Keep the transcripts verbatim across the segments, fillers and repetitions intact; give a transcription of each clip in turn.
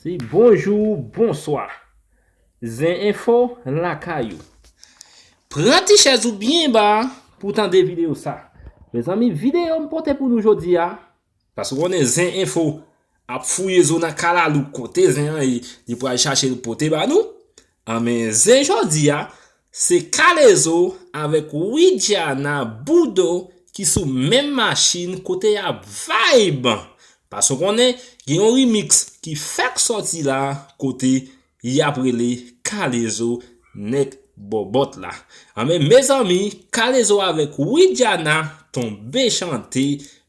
Se bonjou, bonswa. Zen Enfo lakay ou. Pran ti chèz ou byen ba pou w tande videyo sa. Mezanmi, videyo m pote pou nou jodi a, paske w konnen Zen Enfo ap fouye zo nan kalalou kote zen an ye, li pral chache l pote ba nou. Anben, zen jodi a, se K-Lezo avèk Widiana Boudo ki sou menm machin kote y ap vibe. Paske w konnen, gen yon remix ki fèk sòti la kote y ap rele K-Lezo nèg bòbòt la. Anben, mezanmi, K-Lezo avèk Widiana tonbe chante,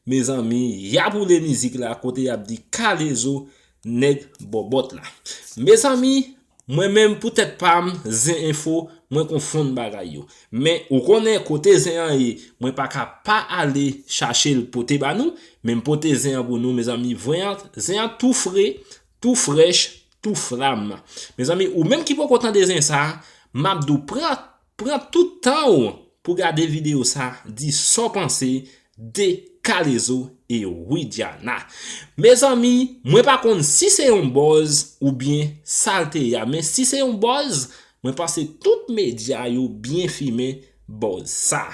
mezanmi, y ap woule mizik la kote y ap di K-Lezo nèg bòbòt la. Mezanmi, mwen menm pou tèt pa m, Zen Enfo, mwen konfonn bagay yo. Men ou konnen kote zen an ye, mwen pa ka pa ale chache l pote ba nou, men m pote zen an pou nou, mezanmi, zen an, zen an tou fre, tou frèch, tou flam. Mezanmi, ou menm ki poko tande zen sa, m ap di w pran, pran tout tan w pou gade videyo sa, di sa w panse de K-Lezo e Widiana. Mezanmi, mwen pa konn si se yon buzz oubyen sa l te ye a, men si se yon buzz, mwen panse tout medya yo byen fimen buzz sa.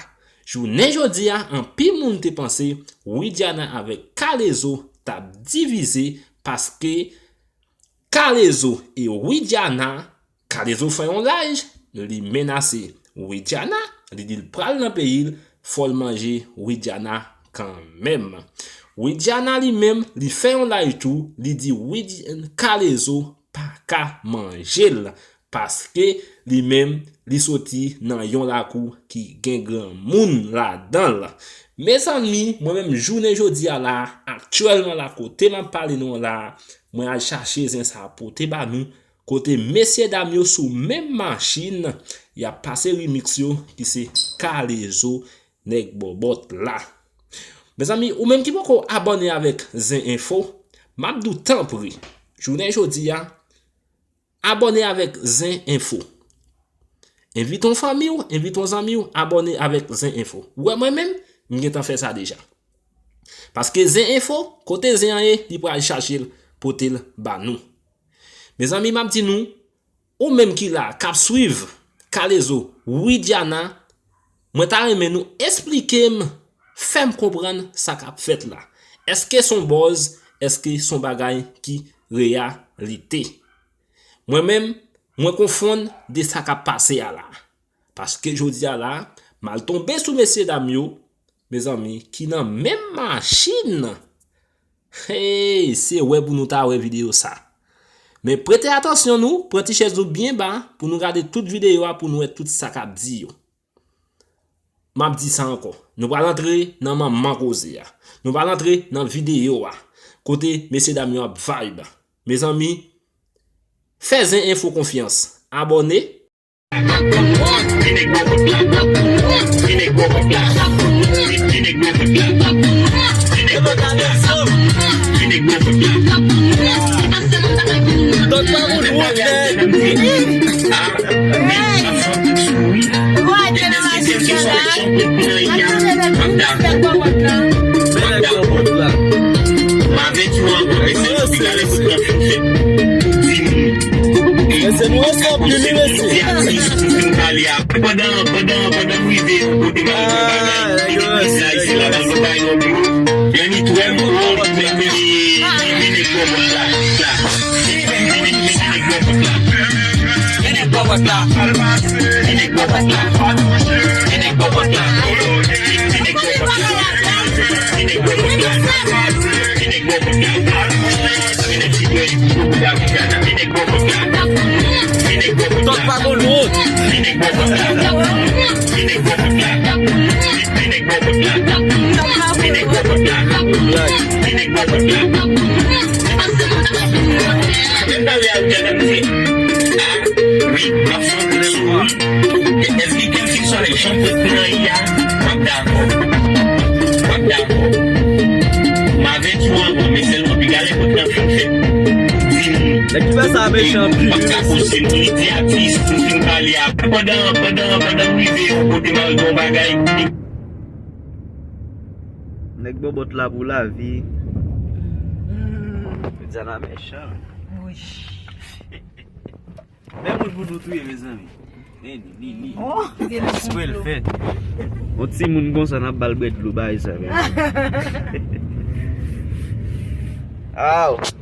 Jounen jodi a, anpil moun te panse Widiana avèk K-Lezo t ap divize paske K-Lezo e Widiana, K-Lezo fè yon live, li menase Widiana, li di l pral nan peyi l, fò l manje Widiana kanmenm. Widiana li menm, li fè yon live tou, li di Wid-, K-Lezo pa ka manje l, paske li menm, li soti nan yon lakou ki gen granmoun ladan l. Mezanmi, mwen menm jounen jodi a la, aktyèlman la, kote m ap pale nou an la, mwen al chache zen sa pote ba nou, kote mesye dam yo sou menm machin, y ap pase remix yo ki se K-Lezo nèg bòbòt la. Mezanmi, ou menm ki poko abòne avèk Zen Enfo, m ap di w tanpri, jounen jodi a, abòne avèk Zen Enfo. Envite yon fanmi w, envite yon zanmi w, abòne avèk Zen Enfo. Ou wè mwen menm, m gentan fè sa deja. Paske Zen Enfo, kote zen an ye, li pral chache l, pote l ba nou. Mezanmi, m ap di nou, ou menm ki la, k ap swiv K-Lezo, Widiana, mwen ta renmen nou esplike m, fè m konprann sa k ap fèt la. Èske s on buzz? Èske s on bagay ki reyalite? Mwen menm, mwen konfonn de sa k ap pase a la. Paske jodi a la, m al tonbe sou mesye dam yo, mezanmi, ki nan menm machin. Hey, se wè pou nou ta wè videyo sa. Men prete atansyon nou, pran ti chèz nou byen ba pou nou gade tout videyo a pou nou wè tout sa k ap di yo. M ap di sa ankò. Nou pral antre nan manman koze a. Nou pral antre nan videyo a. Kote mesye dam yo ap vibe. Mezanmi, fè Zen Enfo konfyans. Abòne. Hey! Ou wè de nan machin yo la. Mwen dakò. Mwen dakò. M ap di w ankò, mesye, nou pi gade kout nan fè. Di m. Mesye, nou ansanm, wi, mesye. Pandan, pandan, pandan m rive kote m al fè bagay, epi la isi la, nan lòt bagay nan biro, Yannick wè m, li vini, li vini pran mwen la, la. Li vini, li vini pran mwen la. Li vini pran mwen la. Li vini pran mwen la. Li vini pran mwen la. Li vini pran mwen la. Li vini pran mwen la. Tòg pa gon lòt. Menm nan realite a, menm si. Ah, wi, m ap fè yon kout souri. Èske kèlkeswa jan kout nan ye a, m ap dakò. M ap dakò. M avèti w ankò, men sèlman pi gade kout nan fè fèt. Di m. Nèg ki fè Sa mechan anpil. Mwen ka poze m li di atis m fin pale a pandan pandan pandan m rive yon kote m al gen yon bagay. Nèg bòbòt la pou lavi. Zana mechan. Men moun pou nou touye mezanmi. Men li li li. Espre l fè. Yon timoun konsa n ap ba l bwè dlo bay sa men. Aw.